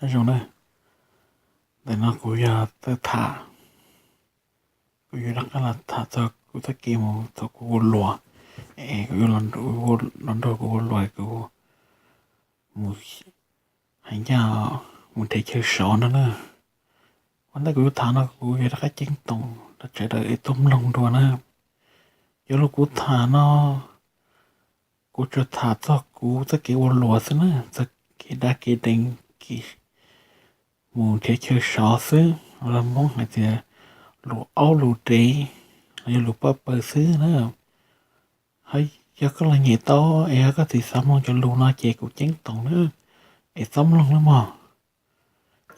Zoo na, ntawm no kuv yog tham, kuv yuav rov qab los tham txog kuv txoj kev mus thaum kuv ua luam, es kuv yuav los nrog kuv ua luam kuv mus hais ncaj mus nrhiav chaw sov no na. Ua ntej kuv yuav tham no kuv yuav rov qab ceeb toom rau sawv daws es tuaj mloog dua na. Cov lus kuv tham no kuv tsuas tham txog kuv txoj kev ua luam xwb na, txog kev dab kev deev, kev mus nrhiav chaw sov xwb, los Hmoob hais tias lus aub lus dev, los yog lus paj paws xwb na. Ho yog koj los nyem tau es yog koj tsis xav mloog cov lus no ces kuv ceeb toom na, es txhob mloog nawb mog.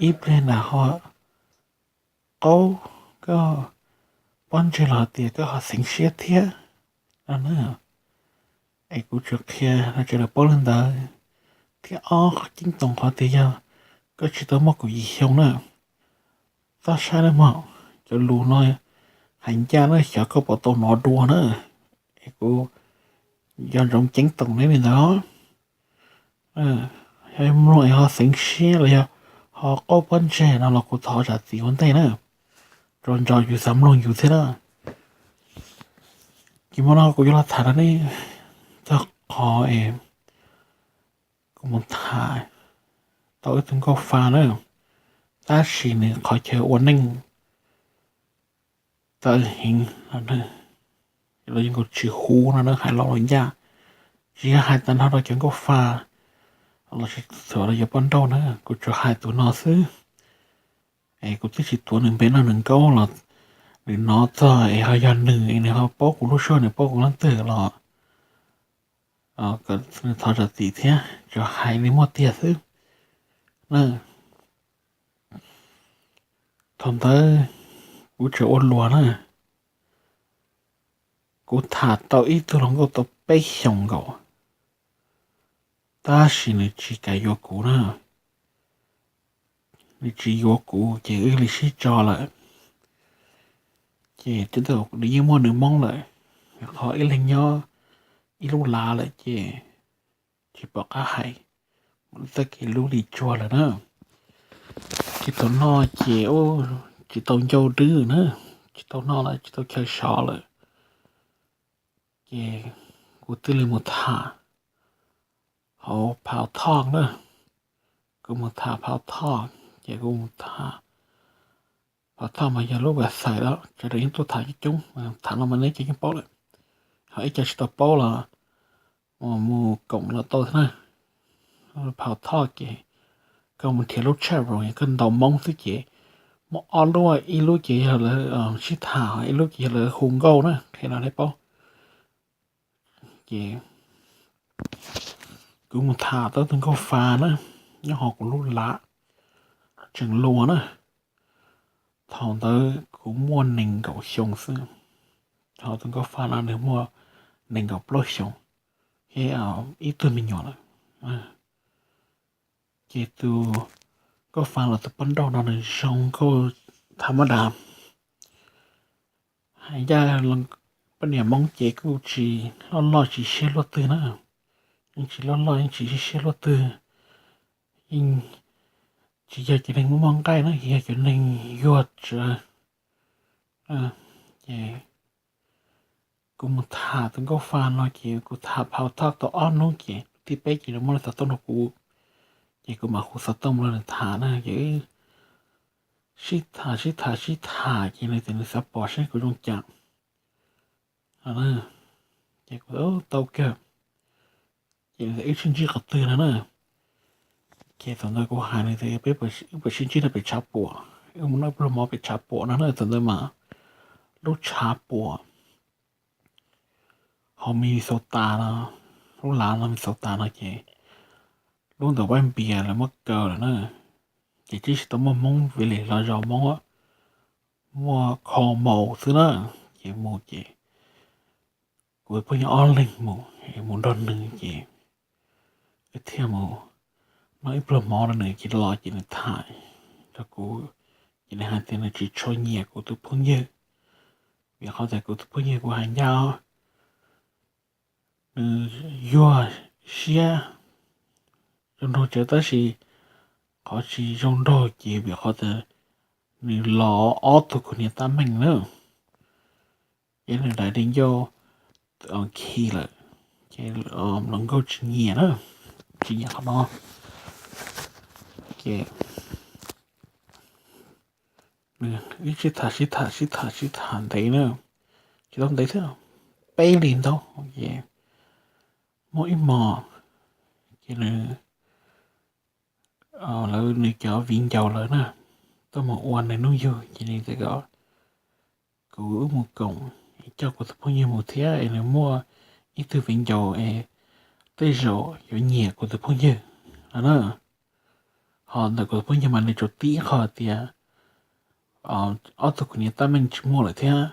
Ib pliag nram ho qaub koj pob ntseg los hais tias koj ho xeev siab thiab no na. Es kuv tsuas qhia rau sawv daws paub li ntawd, thiab ob qhov ceeb toom qhov tias yog koj tsis tau muaj kaum yim xyoo na, txhob saib nawb mog. Cov lus no hais ncaj na, xyov koj puas tau hnov dua na, es kuv nco ntsoov ceeb toom neb li ntawd. Yog mloog es ho xeev siab los yog ho qaub pob ntseg no los kuv thov zam txim ua ntej na, rau nco yus xav mloog yus thiab na. Ces hmo no kuv yuav los tham rau nej txog qhov es kuv mus tham tau ib tug nkauj fa na, tab sis nws qhov chaw ua neej txawv heev los yeej tsis huv no na, hais los los ncaj. Tsis yog hais tag nrho rau cov nkauj fa los tsis txhuam rau cov poj nrauj na, kuv tsuas hais tus no xwb. Es kuv twb tsis tuav nws npe no, nws nkauj los nws hnov txog es ho yog nws es nws ho paub kuv lub suab, nws paub kuv leej twg los nws thov zam txim thiab, tsuas hais li muaj tiag xwb na. Thaum ntawd kuv tseem ua luam na, kuv tham tau ib tug hluas nkauj tau peb xyoos nkaus, tab sis nws tsis kam yuav kuv na. Nws tsis yuav kuv ces wb li sib tso lawm. Ces twb tau nws yeej muaj nws hmoob lawm, qhov ib leeg nyob ib lub lav lawm ces tsis pom qab hais, mus txoj kev lub li tsuag lawm na. Ces thaum no ces tsis tau ncauj dwb na, tsis tau noj lawm, tsis tau chaw sov lawm. Ces kuv thiaj li mus tham hauv Phau Thoj na. Kuv mus tham Phau Thoj, ces kuv mus tham, Phau Thoj mas yog lub website los sawv daws yeej tuaj tham coob coob, tham no mas neb cov yeej paub lawm. Ho ib co tsis tau paub los mus koom los tau thiab na. Phau Thoj ces koj mus nrhiav lub chat room koj ntaus hmoob xwb ces muaj ob lub, ib lub ces yog lawv sib tham, ib lub ces yog lawv hu nkauj na, qhia no neb paub. Ces kuv mus tham tau tus nkauj fa na, nyob hauv kuv lub lav, tseem luas na. Thaum ntawd kuv muaj nees nkaum xyoo xwb, ho tus nkauj fa no nws muaj nees nkaum plaub xyoos, thiab ib tug me nyuam lawm. Ces tus nkauj fa los tus poj nrauj no nws zoo nkauj tham mab das. Hais ncaj poj niam hmoob ces kuj tsis loj loj tsis siab luaj twg na, yeej tsis loj loj yeej tsis siab siab luaj twg, yeej tsis yog cov neeg muaj muaj nqaij na, yog cov neeg yuag tsawv. Ces kuv mus tham tus nkauj fa no ces kuv tham Phau Thoj tau ob hnub ces hnub thib peb ces nws muab nws xov tooj rau kuv, ces kuv mam hu xov tooj mus rau nws tham na. Ces sib tham sib tham sib tham ces nws tias nws xav pom seb kuv zoo cas. Ces kuv tau kawg, ces nws tias wb sib ntsib qhov twg no na. Ces thaum ntawd kuv hais nws tias peb, wb puas sib ntsib no pem tshav puam, wb mus noj pluag mov pem tshav puam no na. Thaum ntawd mas lub tshav puam hauv Minnesota no, lub lav no Minnesota no ces lub ntawm Vaj Npias lawv muab kaw lawm na. Ces tib si tau muaj hmoob village los zos hmoob muaj kho maus xwb na. Ces mus ces kuv pheej nyob ob leeg mus, mus nrog nws ces thiaj mus noj ib pluag mov rau nws ces los ces nws tham rau kuv, ces nws hais tias nws tsis tshua nyiam kuv tus phooj ywg, vim qhov tias kuv tus phooj ywg kuv hais ncaj, nws yuag siab zoo nraug tsawv tab sis qhov tsis zoo nraug ces vim qhov tias nws los ob tug kuv niam tab meeg na, ces nws daim di ncauj khi lawm, ces hluas nkauj tsis nyiam na, tsis nyiam qhov no. Ces nws sib tham sib tham sib tham sib tham ntev na, tsis tau ntev thiab, peb hlis ntau, ces muaj ib hmos ces nws, lawv nws cov viv ncaus lawv na, tuaj mus ua nws hnub yug ces nws tias kom kuv wb mus koom, coj kuv tus phooj ywg mus thiab es nws muaj ib tug viv ncaus es tej zaum yuav nyiam kuv tus phooj ywg no na. Ho ntawm kuv tus phooj ywg mas nws tsuas tib qho tias ob tug kuv niam tab meeg tsis muaj lawm thiab,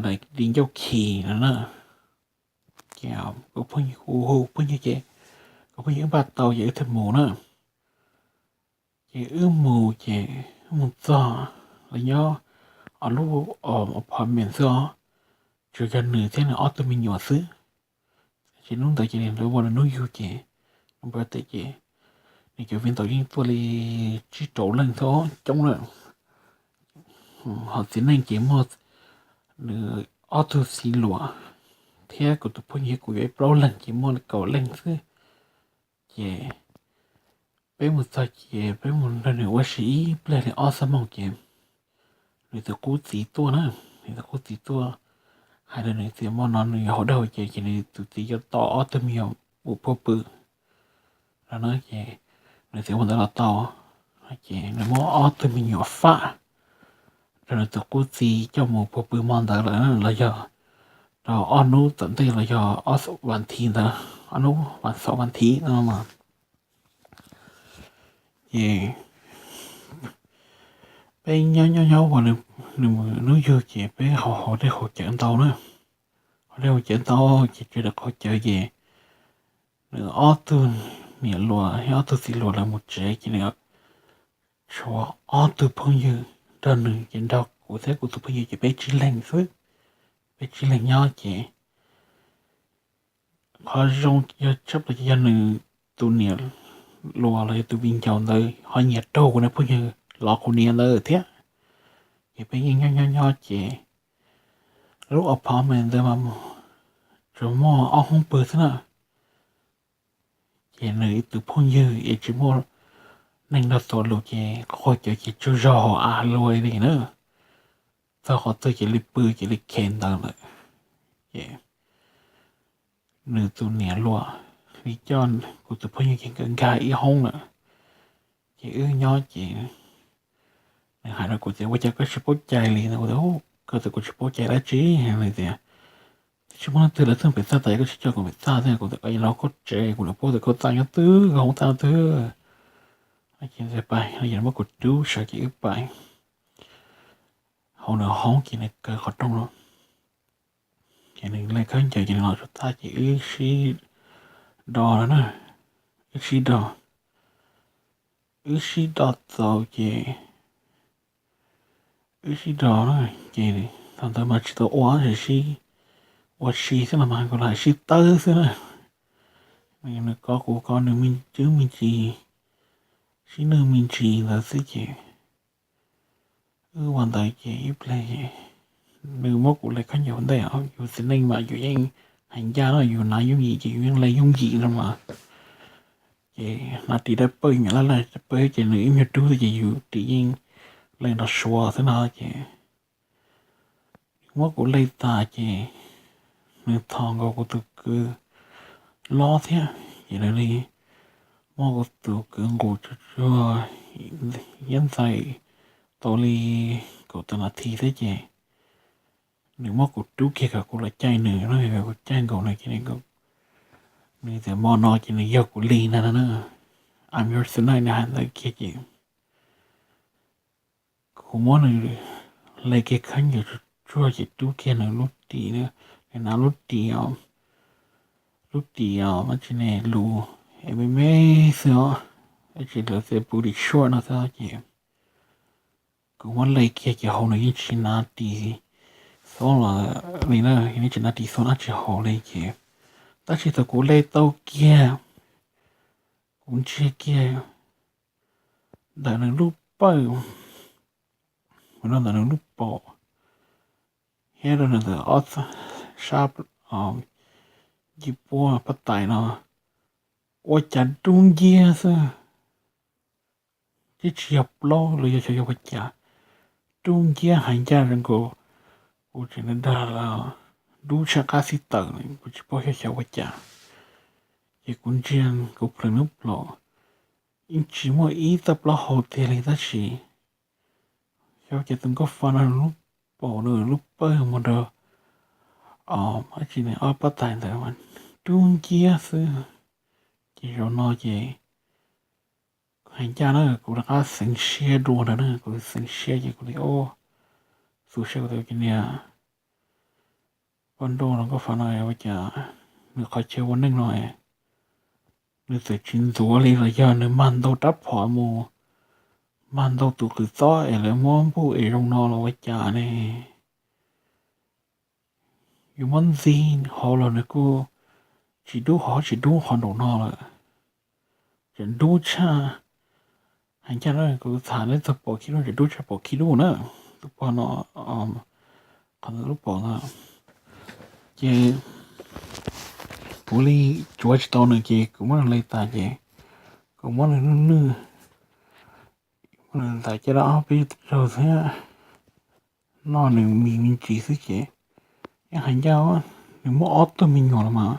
daim di ncauj khi no na. Ces kuv phooj ywg, kuv hu phooj ywg ces kuv phooj ywg wb npaj tau ces wb thiaj mus na. Ces wb mus ces wb mus txog, lawv nyob lub apartment xwb os, tsuas yog nws thiab nws ob tug me nyuam xwb. Ces hnub ntawd ces lawv ua nws hnub yug ces, nws pab teb ces nws cov viv ncaus yeej tuaj li tsib rau leej xwb, coob lawm. Ho txiv neej ces muaj nws ob tug txiv hluas thiab kuv tus phooj ywg kuv yuav ib plaub leeg ces muaj li kaum leej xwb. Ces peb mus txog ces peb mus nrog nws ua si ib pliag li ob xuab moos ces nws tus qub txiv tuaj na, nws tus qub txiv tuaj hais rau nws tias hmo no nws yuav haus dej haus cawv ces nws tus txiv yuav tos ob tug me nyuam mus phua pw no na. Ces nws txiv ua ntawd los tau, ces nws muab ob tug me nyuam faj rau nws tus qub txiv coj mus phua pw hmo ntawd lawm los yog rau ob hnub tom ntej los yog ob vas thiv ntawd, ob hnub vas xaum vas thiv no. Ces peb nyob nyob nyob ua nws hnub yug ces peb haus haus dej haus cawv ntau na, haus dej haus cawv ntau ces tsuas dej haus cawv ces nws ob tug niam hluas thiab ob tug txiv hluas lawv mus tsev ces nws tshuav ob tug phooj ywg nrog nws ces nrog kuv thiab kuv tus phooj ywg ces peb tsib leeg xwb. Peb tsib leeg nyob ces qhov zoo yog tshaj plaws ces yog nws tus niam hluas los yog tus viv ncaus ntawd ho nyiam raug kuv niag phooj ywg los kuv niam ntawd thiab. Ces peb yeej nyob nyob nyob ces lub apartment ntawd mas tsuas muaj ob hoob pw xwb na. Ces nws tus phooj ywg es tsis muaj neeg nrog tuav lus ces qaug cawv ces tsaug zog hauv av luaj li na. Txog qhov twg ces li pw ces li khe ntawd lawm. Ces nws tus niam hluas li coj kuv tus phooj ywg ces nkawd nkag ib hoob lawm. Ces wb nyob ces nws hais rau kuv tias ua cas koj tsis paub cai li no. Kuv tias koj tias kuv tsis paub cai dab tsi? Nws tias tsis muaj leej twg lawv tuaj pem txaj tas koj tsis coj kuv pem txaj thiab. Kuv tias koj tsev kuv niam paub tias koj txaj nyob twg, koj hoob txaj nyob twg. Ces pais no ces nws muab kuv rub sawv ces wb pais hauv nws hoob ces nws kaw qhov rooj no. Ces nws hle khaub ncaws ces nws los tsuas txaj ces wb sib do no na, wb sib do, wb sib do txaus ces wb sib do na. Ces thaum ntawd mas tsis tau ua, sib ua si xwb los mas kuv los sib tawb xwb na. Nws kov kuv kov nws me ntsis, me ntsis, sib nwj me ntsis ntawd xwb ces wb ua ntawd ces ib pliag nws muab kuv hle khaub ncaws ua ntej, yus txiv neej mas yus yeej hais ncaj no, yus hnav yooj yim ces yus yeej hle yooj yim no mas. Ces hnav ris dawb paug, me nyuam laj laj dawb paug ces nws ib nyuag rub xwb ces yus ris yeej hle nrov suav xwb no ces muab kuv hle tas ces nws thov nkaus kuv tus kwv hlob thiab ces nws li muab kuv tus kwv nqus tsuag tsuag, yeeb ntxais tau li kaum tawm nas this thiab ces nws muab kuv rub kiag kom kuv los caij nws, kuv caij nkaus nws ces nws tias hmo no ces nws yog kuv li ntag no na. I'm yours tonight, nws hais ntawd kiag ces kuv muab nws hle kiag khaub ncaws tsuag tsuag ces rub kiag nws lub ris, nws hnav lub ris, lub ris os mas tsis ne lus es me me xwb os, tsis lawv tias booty short no xwb ces kuv muab hle kiag ces hauv nws yeej tsis hnav ris xov los li na, yeej tsis hnav ris xov dab tsi hauv li ces tab sis thaum kuv hle tau kiag, kuv ntsiag kiag ntawm nws lub pawj, mus rau ntawm nws lub paum, thiab rau ntawm ob sab yim puab pab tais no, ua cas dub nciab xwb. Twb tsis yog plaub los yog xyov yog ua cas, dub nciab hais ncaj zoo nkaus kuv tseem dag los dub tshaj qab xib taws, kuv tsis paub xyov xyov ua cas. Ces kuv ntsia kuv plhws lub plaum, yeej tsis muaj ib toj plaub hau tiag li tab sis xyov ua cas tus nkauj fa no lub paum, lub pawj mus rau ob tsi ne ob pab tais ntawd mas dub nciab xwb. Ces zaum no ces hais ncaj na kuv rov qab xeev siab dua ntawd na, kuv xeev siab ces kuv li, o, xu siab kuv tias niag poj nrauj no nkauj fa no ua cas nws qhov chaw ua neej no nws txawm tsis ntxuav li los yog nws mag ntau rab phom mus, mag ntau tus qws txob es lawv muab npuj es zoo no los ua cas ne. Yus muab ntxig hauv los nws kuj tsis dub hov tsis dub qhov nraum no lawm, tseem dub tshaj. Hais ncaj na kuv tham neb txog paum khib dub, tseem dub tshaj paum khib dub na. Tus pog no, qhov ntawd lub paum ntawd, ces kuv li tsuav tsis tau nws ces kuv muab nws li tas ces kuv muab nws nwj nwj, muab nws ntais caj dab ob peb zaug thiab, noj nws mis me ntsis xwb ces yeej hais ncaj, nws muaj ob tug me nyuam los mas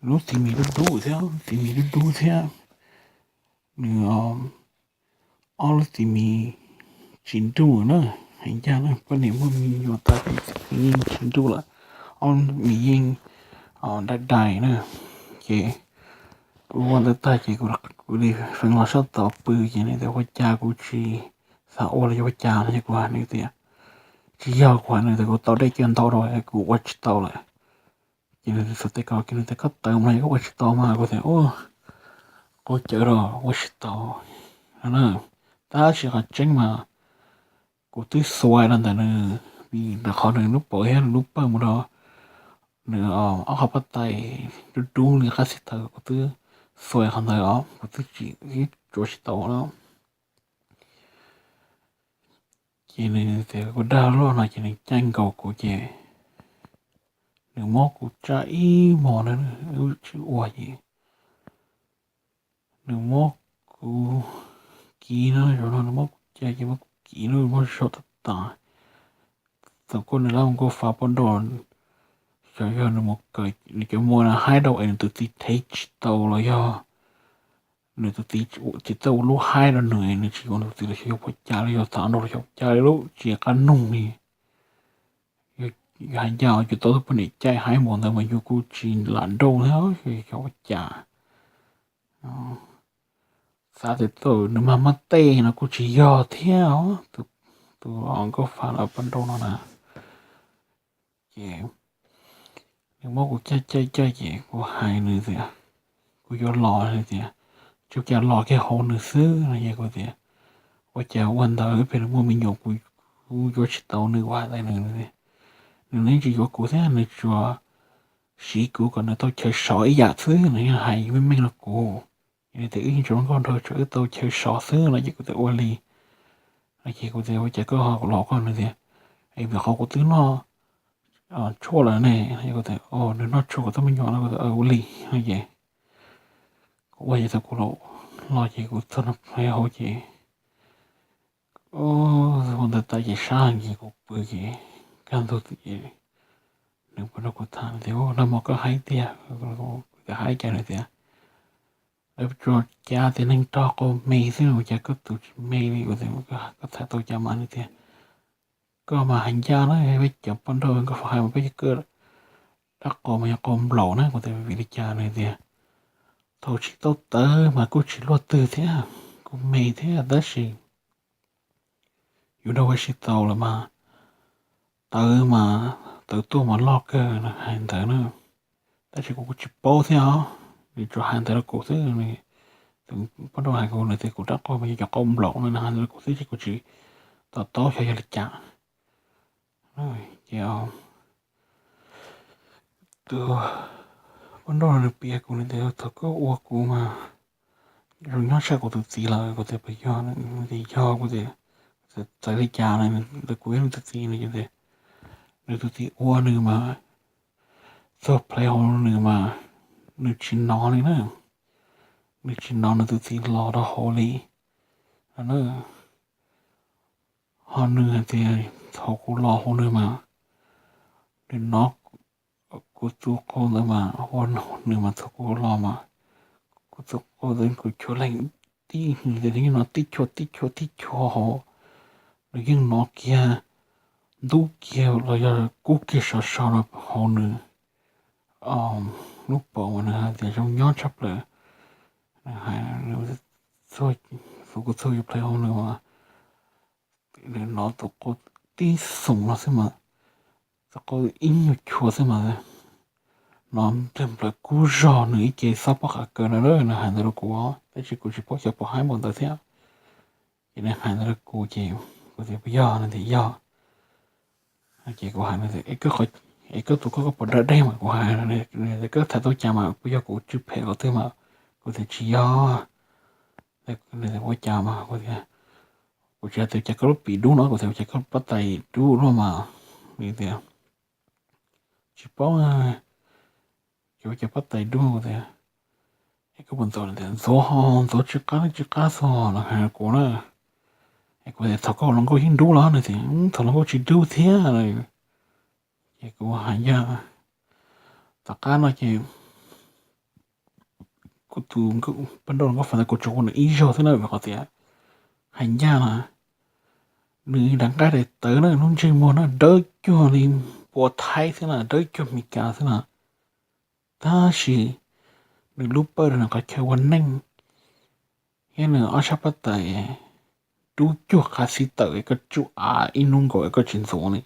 nws lub txiv mis dub dub thiab, lub txiv mis dub dub thiab, nws ob lub txiv mis tsis nruj na. Hais ncaj na poj niam muaj me nyuam tas ces txiv mis yeej tsis nruj lawm, ob lub mis yeej dai dai na. Ces kuv ua ntawd tag ces kuv li feev los sab tod pw ces nws tias ua cas kuv tsis xav ua los yog ua cas no ces kuv hais nws tias tsis yog, kuv hais nws tias kuv tau dej cawv ntau rau kuv ua tsis tau lawm. Ces nws xav tias ko, ces nws tias koj tawv mas koj ua tsis tau mas, kuv tias ua, qau cawv rau ua tsis tau. Tab sis qhov tseeb mas kuv twb xuas los ntawm nws, vim ntawm qhov nws lub paum thiab nws lub pawj mus rau nws ob qhov pab tais dub dub li qab xib taws, kuv twb xuas qhov ntawd os, kuv twb tsis, tsuav tsis tau na. Ces nws tias kuv dag luaj no ces nws caij nkaus kuv ces nws muab kuv tsaj ib hmos na, tsis ua ces nws muab kuv kiv na, zaum no nws muab kuv caij ces muab kuv kiv na, muab sau tas tas. Thaum kuj nws lab mus nkauj fa poj nrauj, xyov yog nws mus kawm nws cov muag no haib rau es nws tus txiv thev tsis tau los yog nws tus txiv tsis txawj ua lub haib rau nws, nws tsis yuav nws tus txiv los xyov yog ua cas li, yog tham nrog los xyov ua cas li lub tsis qab nug li. Yog hais ncaj yus tau tus poj niam caij haib npaum ntawd mas yus kuj tsis lam nrauj thiab, xyov ua cas. Xav tias nws mag muab tej no kuj tsis yog thiab os, tus nkauj fa los poj nrauj no na. Ces nws muab kuv caij caij caij ces kuv hais nws tias kuv yuav los, nws tias tsis ua cas, los kiag hauv nws xwb no ces kuv tias ua cas ua ntawd ib pliag nws muaj me nyuam kuv yuav tsis tau nws, kuv hais li nws. Nws yeej tsis yuav kuv thiab, nws tsuas siv kuv kom nws tau chaw sov ib yam xwb, nws yeej hais meej meej rau kuv. Nws tias wb yeej tsis zoo nkauj nraug, tsuas wb tau chaw sov xwb no ces kuv tias ua li. No ces kuv tias ua cas koj ho los koj, nws tias es vim qhov kuv twb noj tshuaj lawm ne. Kuv tias nws noj tshuaj kuv tau me nyuam no, kuv tias ua li. No ces kuv ua ces thaum kuv los ces kuv txog nram hauv ces ua ntawd tas ces sab ces kuv pw ces kaj ntug ces nws pom rau kuv tham tias nag hmo koj haib tiag, kuv tias haib cas, nws tias lawv tsuas cav tias neeg rog qau me xwb, ua cas koj tus tsis me li, kuv tias koj tham tau cas mas, nws tias koj mas hais ncaj na, peb cov poj nrauj nkauj fa hais mas peb cov koj dab qau mas yog qau nplaum na, kuv tias vim li cas, nws tias thaum tsis tau tawv mas kuj tsis luaj twg thiab, kuj me thiab tab sis yus dag ua tsis tau lawm mas tawv mas tawv tuaj mas loj kawg, nws hais ntawd na. Tab sis kuv kuj tsis paub thiab os, nws tsuas hais ntawd rau kuv xwb. Tus poj nrauj hais kuv, nws tias kuv dab qau mas yog cov qau nplaum no, nws hais ntawd rau kuv xwb ces kuv tsis to taub xyov yog li cas. Ces tus poj nrauj nws piav kuv, nws tias thaum koj ua kuv mas Zoo nyob tshaj kuv tus txiv lawm. Kuv tias puas yog? Nws tias yog. Kuv tias txawv li cas na? Nws tias kuv yog nws tus txiv. Nws tias nws tus txiv ua nws mas txog plawv hauv nws mas nws tsis hnov li na. Nws tsis hnov nws tus txiv los rau hauv li na. Ho nws hais tias thaum kuv los hauv nws mas nws hnov kuv tus qau ntawd mas, ua nws mas thaum kuv los mas kuv tus qau ntawd kuv chuav lees tib, nws tias nws yeej hnov tib chua tib chua tib chua hauv. Nws yeej hnov kiag ntub kiag los yog kub kiag sov so rau hauv nws lub paum mas nws hais tias zoo nyob tshaj plaws. Nws hais, kuv txhua yus plawv hauv nws mas nws hnov tus qau tib xoom no xwb mas, tus qau ib nyuag chua xwb mas hnov nplawg nplawg kub zog nws ib ce xob pob qhov kaw no. Nws hais ntawd rau kuv, tab sis kuv tsis paub xyov puas haib npaum ntawd thiab. Ces nws hais ntawd rau kuv ces kuv tias puas yog? Nws tias yog. Ces kuv hais, es koj tus koj koj puas da dej mas? Kuv hais, nws tias koj tham tau cas mas puas yog kuv tsw phem qhov twg mas? Kuv tias tsis yog. Nws tias ua cas mas? Kuv tias kuv tsis hais tias cas koj lub pim dub no, kuv tias ua cas koj pab tais dub luaj mas. Nws tias tsis paub, ces ua cas pab tais dub. Kuv tias es koj puas ntxuav? Nws tias ntxuav, ho ntxuav tsis qab tsis qab xwb los hais kuv na. Es kuv tias thaum koj hluas nkauj yeej dub los? Nws tias thaum hluas nkauj tsis dub thiab. Ces kuv hais ncaj, tom qab no ces kuv tus poj nrauj hluas nkauj Fas ntawd kuv tsuas ua nws ib zaug xwb na, vim qhov tias hais ncaj na, nws daim nqaij daim tawv na, lub ntsej muag na dawb cuag li pua Thaib xwb na, dawb cuag Meskas xwb na. Tab sis nws lub pawj rau nws qhov chaw ua neej thiab nws ob sab pab tais dub cuag qab xib tawm, koj tsuj av ib hnub nkaus koj tsis ntxuav li.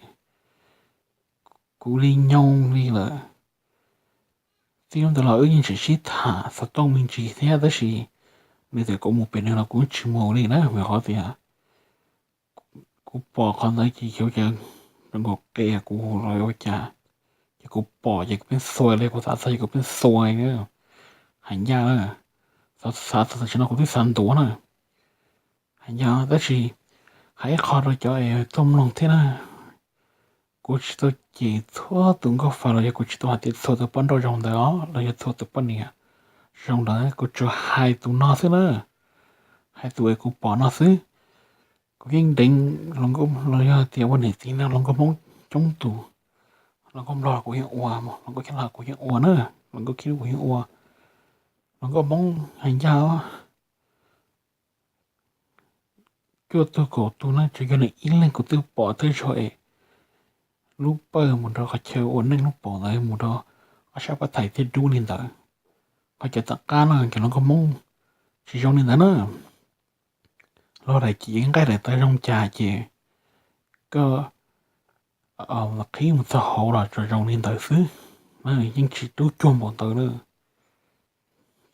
Kuv li nyoo li lawm. Txij hnub ntawd los wb yeej tseem sib tham xov tooj me ntsis thiab, tab sis nws tias kuv mus pem nws los kuv tsis mus li na, vim qhov tias kuv pom qhov ntawd ces xyov cas zoo nkaus qe kuv los ua cas, ces kuv pom ces kuv pheej xuas li, kuv xav txog ces kuv pheej xuas na. Hais ncaj na, xav txog tam sim no kuv twb xav ntuav na. Hais ncaj tab sis hais ib qho rau cov es tuaj mloog thiab na, kuv tsis tau cem txhua tus nkauj Fas los yog kuv tsis tau hais tias txhua tus poj nrauj zoo ntawd os los yog txhua tus poj niam zoo ntawd, kuv tsuas hais tus no xwb na, hais tus es kuv pom no xwb. Kuv yeej deev hluas nkauj los yog tias ua niam txiv no hluas nkauj Hmoob coob tus, hluas nkauj Nplog kuv yeej ua, hluas nkauj Cheeb Los kuv yeej ua na, hluas nkauj Khib Lub kuv yeej ua, hluas nkauj Hmoob hais ncaj os. Cuaj tug kaum tug na, tsuas yog nws ib leeg kuv twb pom thawj zaug es lub pawj mus rau qhov chaw ua neej lub paum ntawd mus rau ob sab pab tais thiab dub li ntawd. Qhov cov tom qab no ces hluas nkauj Hmoob tsis zoo li ntawd na. Luag daim ci nqaij daim tawv zoo cas ces koj qhib mus txog hauv los tsuas zoo li ntawd xwb, yeej tsis dub cuag npaum ntawd na.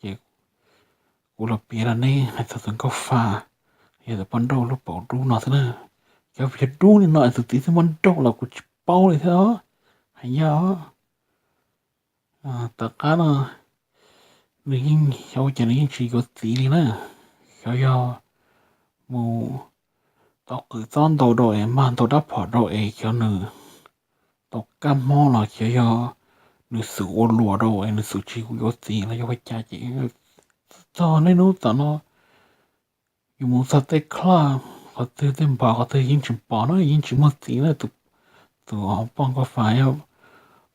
Ces kuv los piav rau neb hais txog tus nkauj Fas, yog tus poj nrauj lub paum dub no xwb na. Yog, yog dub li no es tus txiv twb muab nrauj los kuv tsis paub li thiab. Hais ncaj os. Tom qab no nws yeej xyov ua cas nws yeej tsis yuav txiv li na. Xyov yog mus tau qws txob ntau rau es mag ntau rab phom rau es xyov nws tau kab mob los xyov yog nws xum ua luam rau es nws xum tsis yuav txiv los yog ua cas ces txog niaj hnub tam no yus mus txog tej club qhov twg tej npog qhov twg yeej tsis pom na, yeej tsis muaj txiv na. Tus poj nkauj Fas,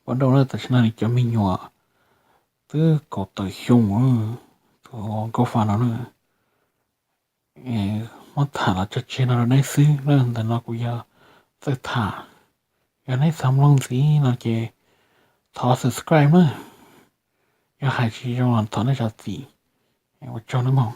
poj nrauj na, tam sim no nws cov me nyuam twb kaum tawm xyoo, tus nkauj Fas no na. Muab tham los tso tseg no rau neb xwb na, ntawm no kuv yog txawj tham. Yog neb xav mloog ntxiv no ces thov subscribe na, yog hais tsis zoo los thov nej zam txim. Ua tsaug nawb mog.